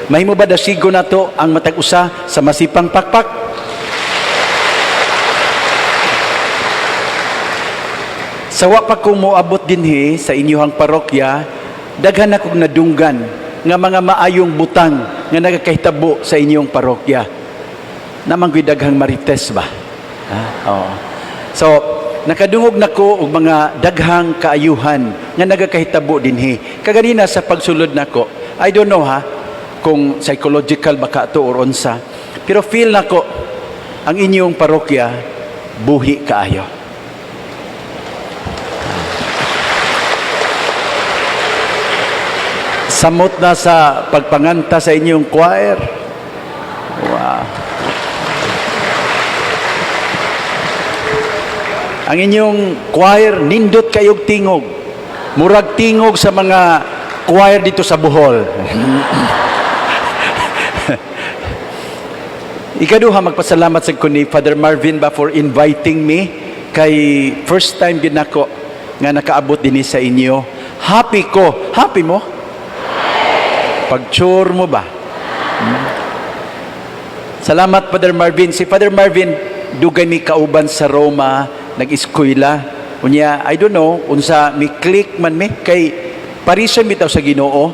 Mahimo ba dasigo nato ang matag usa sa masipang pakpak? Sa wa pa ko moabot dinhi sa inyuhang parokya, daghan akong nadunggan nga mga maayong butang nga nagakahitabo sa inyong parokya. Naman ko'y daghang marites ba? Ha? Oo. So, nakadungog nako og mga daghang kaayuhan nga nagakahitabo dinhi. Kaganina sa pagsulod nako, I don't know ha, kung psychological ba ka to or unsa, pero feel nako ang inyong parokya buhi kaayo. Samot na sa pagpanganta sa inyong choir. Wow. Ang inyong choir, nindot kayog tingog. Murag tingog sa mga choir dito sa Bohol. Ikaduha, magpasalamat sa ko ni Father Marvin ba for inviting me kay first time gid nako nga nakaabot dinhi sa inyo. Happy ko. Happy mo? Pag-chur mo ba? Salamat, Father Marvin. Si Father Marvin, dugay mi kauban sa Roma, nag-eskwela. Unya, I don't know, unsa mi click man mi kay parison bitaw sa Ginoo.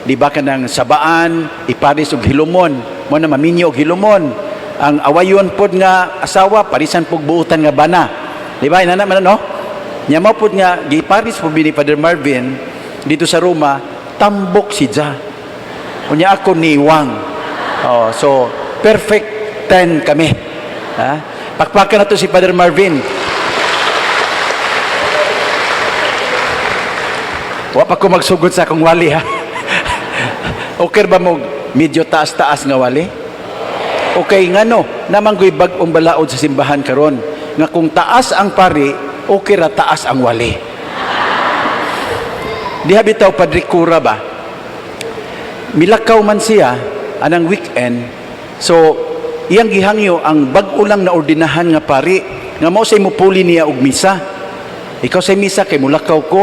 Di ba kanang sabaan, iparis og hilumon, mo na maminyo og hilumon. Ang awayon pod nga asawa, parisan pog buutan nga bana. Di ba inana man, no? Nya mao pod nga giparis po ni Father Marvin dito sa Roma, tambok si Ja. Unya ako niwang. Oh, so perfect 10 kami. Ha? Pakpakan na to si Father Marvin. Wa pa ko magsugod sa akong wali ha. Okay ba mo medyo taas-taas nga wali? Okay ngano, naman ko'y bag-ong balaod sa simbahan karon nga kung taas ang pari, okay ra taas ang wali. Diha bitaw Padre Cura ba? Milakaw man siya anang weekend. So iyang gihangyo ang bag-o lang na ordinahan nga pari nga mao say mupuli niya og misa. Ikaw say misa kay mulakaw ko.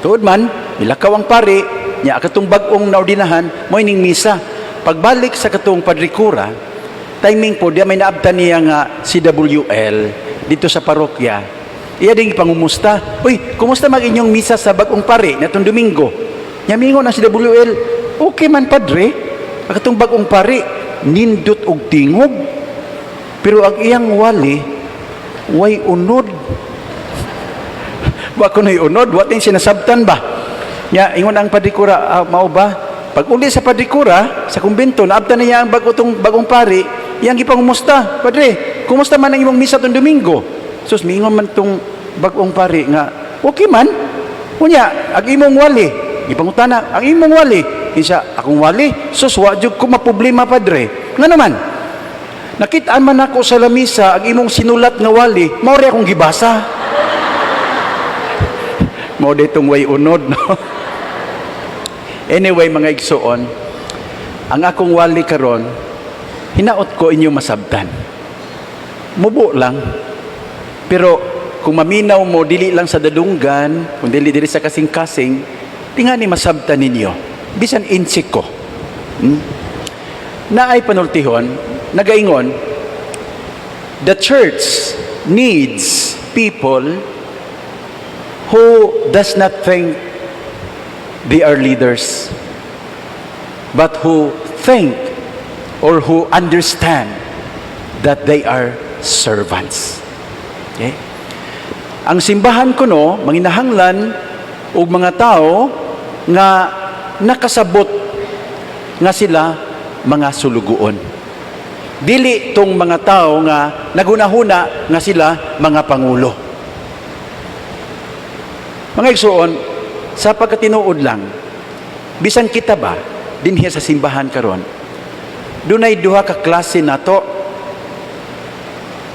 Tuod man, milakaw ang pari, nya katong bag-ong naordinahan mo ining misa. Pagbalik sa katong Padre Cura, timing po diya may naabtan niya nga CWL dito sa parokya. Iya ding ipangumusta. Uy, kumusta mag inyong misa sa bag-ong pari natong Domingo? Nya mingon ang CWL, okay man padre, ang katong bag-ong pari nindot og tingog. Pero ang iyang wali way unod. Wa ko na'y unod, wa tin sinasabtan ba? Nya ingon ang Padre Cura, ah, mao ba? Pag uli sa Padre Cura, sa kumbento, naabtan niya ang bagong pari, iyang gipangumusta. Padre, kumusta man ang imong misa tong Domingo? Sus, miingon man tong bagong pari nga, okay man. Unya, ang imong wali, gipangutana, ang imong wali. Isa, akong wali, sus, wa jud ko maproblema, padre. Nga naman, nakitaan man ako sa lamisa, ang imong sinulat nga wali, mao rin akong gibasa. Mao ditong way unod, no? Anyway, mga igsuon, ang akong wali karon, hinaot ko inyo masabtan. Mubo lang. Pero kung maminaw mo, dili lang sa dadunggan, kung dili dili sa kasing-kasing, tingani masabtan ninyo. Bisan insik ko. Naay panultihon, nagaingon, the church needs people who does not think they are leaders, but who think or who understand that they are servants. Okay? Ang simbahan kuno manginahanglan og mga tao nga nakasabot nga sila mga sulugoon. Dili tong mga tao nga nagunahuna nga sila mga pangulo. Mga igsuon, sa pagkatinuod lang, bisan kita ba dinhi sa simbahan karon, dunay duha ka klase nato.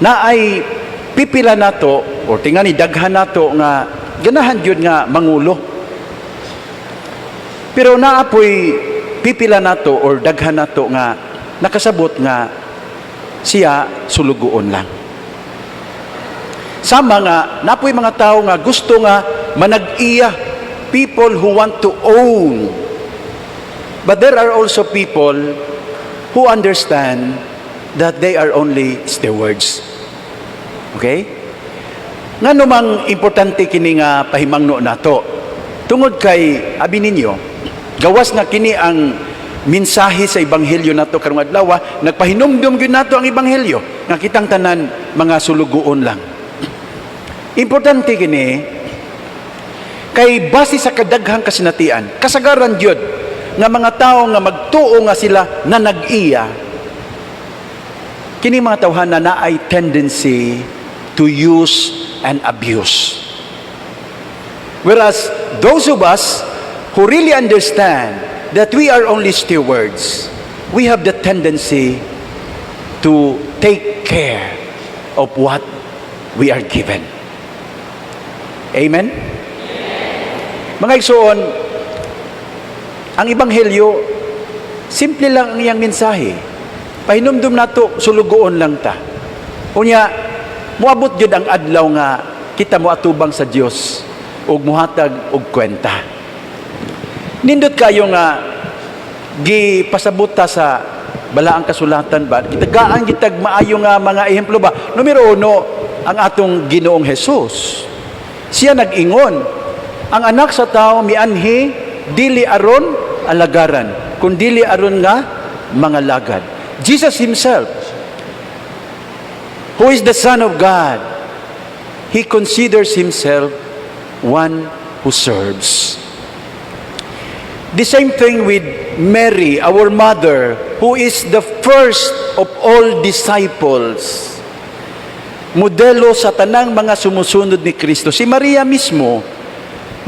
Naay pipila nato or tingani daghan nato nga ganahan gyud nga mangulo. Pero naa poy pipila nato or daghan nato nga nakasabot nga siya sulugoon lang. Sama nga napoy mga tao nga gusto nga manag-iya, people who want to own But there are also people who understand that they are only stewards. Okay? Ngano mang importante kini nga pahimangno nato? Tungod kay, abi ninyo, gawas na kini ang mensahe sa ebanghelyo nato karong adlaw, nagpahinumdum gyud nato ang ebanghelyo nga kitang tanan mga sulugoon lang. Importante kini kay base sa kadaghang kasinatian, kasagaran gyud nga mga tao nga magtuo nga sila na nag-iya, kini mga tawhana naay tendency to use and abuse. Whereas those of us who really understand that we are only stewards, we have the tendency to take care of what we are given. Amen? Mga igsoon, ang ebanghelyo, simple lang ang iyang mensahe. Pahinumdum nato, sulugoon lang ta. Unya, muabot gyud ang adlaw nga kita moatubang sa Dios ug muhatag og kwenta. Nindot kayo nga gipasabot ta sa balaang kasulatan ba? Gitagaan gitag maayo nga mga ehemplo ba? Numero uno, ang atong Ginoong Hesus. Siya nag-ingon, "Ang Anak sa Tao mianhi dili aron alagaran, kundili aron nga mangalagad." Jesus himself, who is the Son of God, he considers himself one who serves. The same thing with Mary, our mother, who is the first of all disciples. Modelo sa tanang mga sumusunod ni Kristo. Si Maria mismo,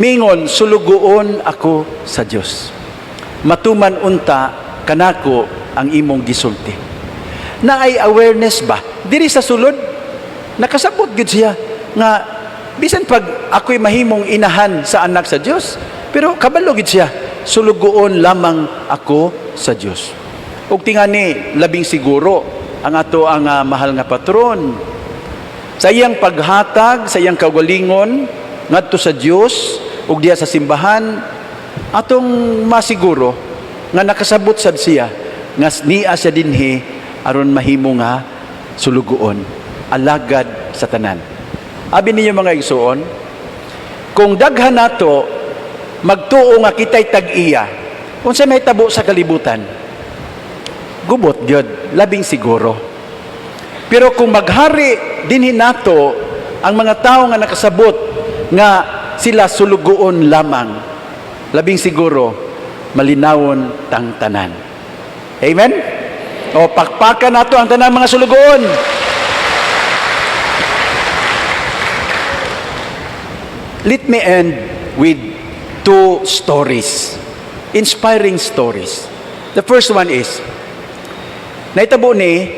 mingon, "Sulugoon ako sa Dios. Matuman unta kanako ang imong gisulti." Naay awareness ba? Diri sa sulod, nakasabot gyud siya nga bisan pag ako'y mahimong inahan sa Anak sa Dios, pero kabalo gyud siya, sulugoon lamang ako sa Dios. Ug tingani labing siguro ang ato ang mahal nga patron sa iyang paghatag sa iyang kaugalingon ngadto sa Dios ug diha sa simbahan, atong masiguro nga nakasabot sad siya nga nia siya dinhi aron mahimo nga sulugoon, alagad sa tanan. Abi ninyo, mga igsoon, kung daghan nato magtuo nga kita'y tag-iya, unsa may tabo sa kalibutan? Gubot gyud, labing siguro. Pero kung maghari dinhi nato ang mga tao nga nakasabot nga sila sulugoon lamang, labing siguro malinawon tang tanan. Amen? O pakpakan nato ang tanang mga sulugoon. Let me end with two stories, inspiring stories. The first one is, nahitabo ni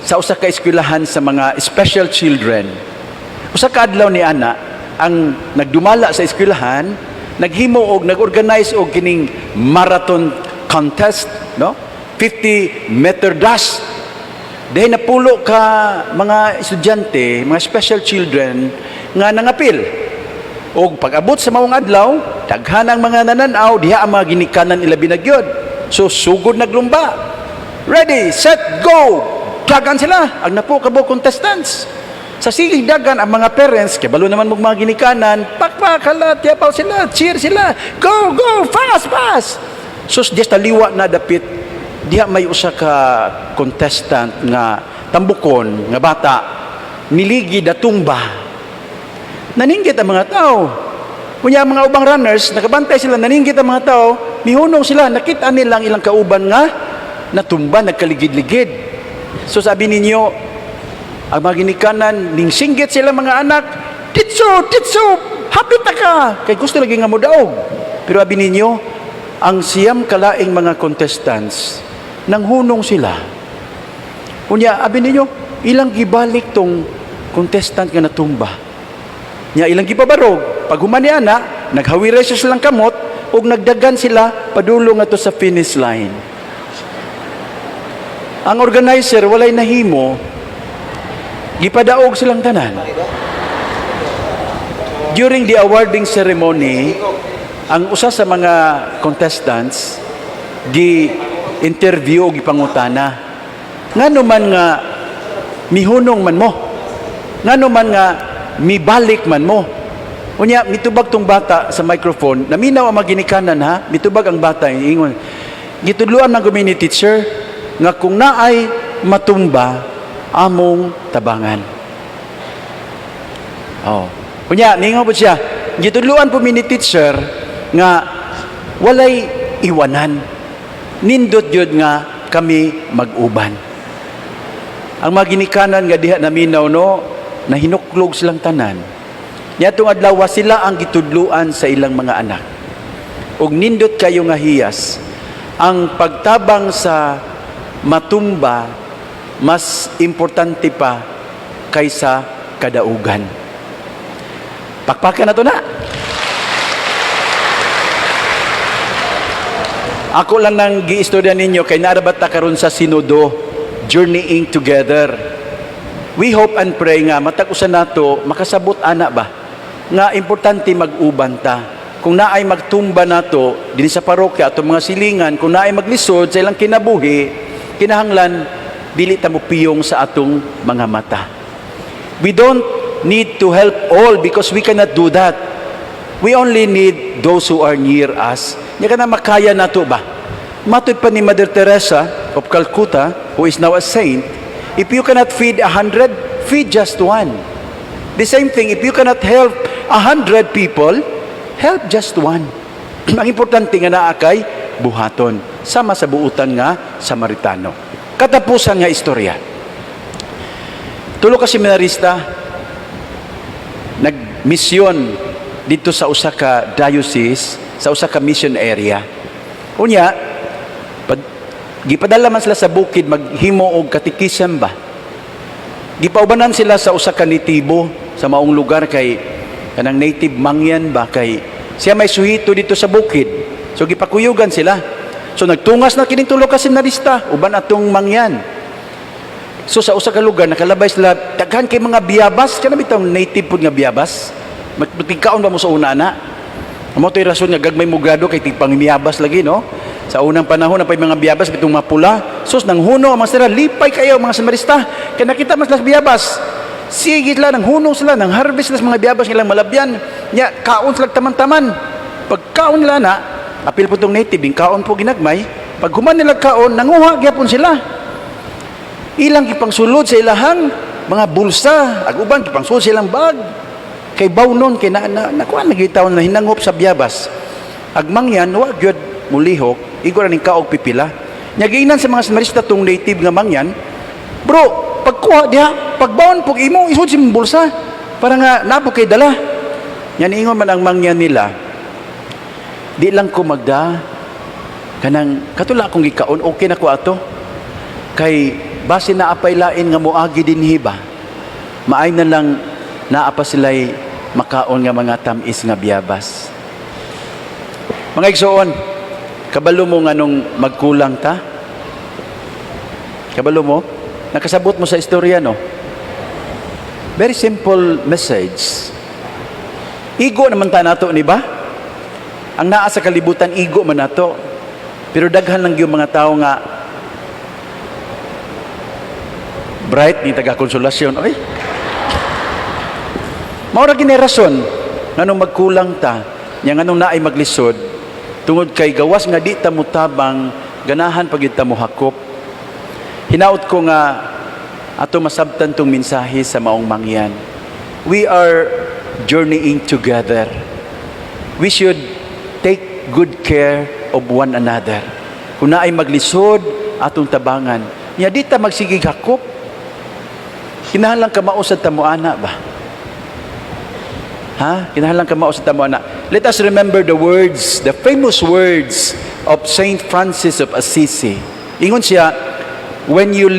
sa usa ka eskwelahan sa mga special children. Usa ka adlaw ni ana, ang nagdumala sa eskwelahan, naghimo og nag-organize og kining marathon contest, no? 50-meter dash. Dahil napulo ka mga estudyante, mga special children nga nangapil. Og pag-abot sa maong adlaw, daghan ang mga nananaw, diha ang mga ginikanan ilabi na gyud. So sugod naglumba. Ready, set, go! Dagan sila, ang napo ka contestants. Sa sigig dagan ang mga parents, kay balo naman mong mga ginikanan, pakpak, hala, tiyapaw sila, cheer sila, go, go, fast, fast. Sus, diya taliwa na dapit, diha may usa ka contestant nga tambukon, nga bata, niligi datumba. Naninggit ang mga tao. Kunya ang mga ubang runners, nakabantay sila, naninggit ang mga tao, mihunong sila, nakita nila ang ilang kauban nga natumba, nagkaligid-ligid. So sabi ninyo, ang mga ginikanan, ning singgit sila mga anak, "Titso, titso, hapit na ka!" Kay gusto lagi nga mo daog. Pero abi ninyo, ang 9 kalaing mga contestants, nanghunong sila. Unya, abi ninyo, ilang gibalik tong contestant nga natumba. Nya ilang gipabarog, pag human ni ana, naghawiray siya silang kamot, ug nagdagan sila padulong ngadto sa finish line. Ang organizer walay nahimo, gipadaog silang tanan. During the awarding ceremony, ang usa sa mga contestants Gi interview o gipangutana, "Ngano man nga mihunong man mo? Ngano man nga mibalik man mo?" Unya mitubag tong bata sa microphone, naminaw ang mga ginikanan ha, mitubag ang bata, ingon, "Gitudloan ng community teacher nga kung naay matumba, among tabangan." Oh. Unya, ningon po siya, "Gitudloan po mi ni teacher nga walay iwanan. Nindot yun nga kami mag-uban." Ang mga ginikanan nga diha naminaw no, nahinuklog silang tanan. Niadtong adlaw sila ang gitudluan sa ilang mga anak. Ug nindot kayo nga hiyas, ang pagtabang sa matumba mas importante pa kaysa kadaugan. Pakpakan na to na. Ako lang nang giistorya ninyo kay naa ra ba ta karon sa Sinodo, journeying together. We hope and pray nga matag usa nato makasabot ana ba nga importante mag-uban ta. Kung naay magtumba nato dinhi sa parokya, atong mga silingan, kung naay maglisod sa ilang kinabuhi, kinahanglan dili ta mopiyong sa atong mga mata. We don't need to help all because we cannot do that. We only need those who are near us. Nya kana makaya nato ba? Matud pa ni Mother Teresa of Calcutta, who is now a saint, if you cannot feed 100, feed just one. The same thing, if you cannot help 100 people, help just one. Ang importante nga naa kay buhaton, sama sa buutan nga Samaritano. Katapusan nga istorya. Tulo ka seminarista nagmisyon dito sa usa ka diocese, sa usa ka mission area. Unya, gipadala man sila sa bukid maghimo og catechism ba. Gipaubanan sila sa usa ka nitibo sa maong lugar kay kanang native Mangyan ba, kay siya may suhito dito sa bukid. So gipakuyugan sila. So nagtungas na kining tulo ka seminarista uban atong Mangyan. So sa usa ka lugar nakalabay sila, daghan kay mga biyabas, kana bitong native pud nga biyabas. Magtigkaon ba mo sa una na? Mao to'y rason nga gagmay mo grado kay tigpang miyabas lagi, no? Sa unang panahon na pa'y mga biyabas bitong mapula. Sus, nang huno ang mga sila, lipay kayo mga seminarista. Kay nakita man sila sa biyabas. Sige sila, nang huno sila, nang harvest sila sa mga biyabas nilang malabyan. Nya, kaon sila taman-taman. Pagkaon nila na, apil po tong native, yung kaon po ginagmay. Pag human nila kaon, nanguha gyapon sila. Ilang gipangsulod sa ilahang mga bulsa, ag uban gipangsulod sa ilang bag. Kay bawnon kay na, na nakuan nagitaw na hinangop sa biyabas. Ag mangyan wa gyud mulihok, igo ra ning kaog pipila. Nya giingnan sa mga seminarista tong native nga mangyan, "Bro, pagkuha diha, pagbaon pug imo isud sa imong bulsa para nga napo kay dala." Nya niingon man ang mangyan nila, "Di lang ko magda kanang katula akong gikaon, okay na ko ato. Kay base naa pay lain nga moagi dinhi ba. Maay na lang naa pa sila'y makaon nga mga tamis nga biyabas." Mga igsoon, kabalo mo nganong magkulang ta? Kabalo mo? Nakasabot mo sa istorya, no? Very simple message. Igo naman ta nato, ni ba? Ang naa sa kalibutan, igo man nato. Pero daghan lang yung mga tao nga bright ni taga Konsolasyon. Oy. Mao ra gini rason nganong magkulang ta, nya nganong naay maglisod, tungod kay gawas nga di ta mutabang, ganahan pag ta mohakop. Hinaut ko nga ato masabtan tong mensahe sa maong mangyan. We are journeying together. We should take good care of one another. Kung naay maglisod, atong tabangan. Nya di ta magsigig hakop. Kinahanglan ka mausad ta mo ana ba? Ha? Kinahanglan ka mausad ta mo ana. Let us remember the words, the famous words of Saint Francis of Assisi. Ingon siya, When we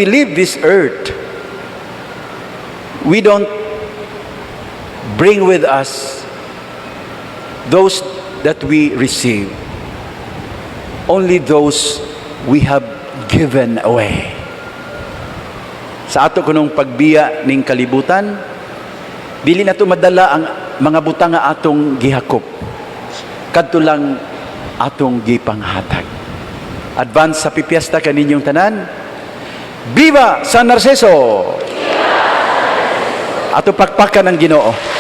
leave this earth, we don't bring with us those that we receive, only those we have given away." Sa ato kunong pagbiya ning kalibutan, dili nato madala ang mga butang nga atong gihakop. Kadto lang atong gipanghatag. Advance happy piyesta kaninyong tanan. Viva San Narciso! Ato pakpakan ang Ginoo.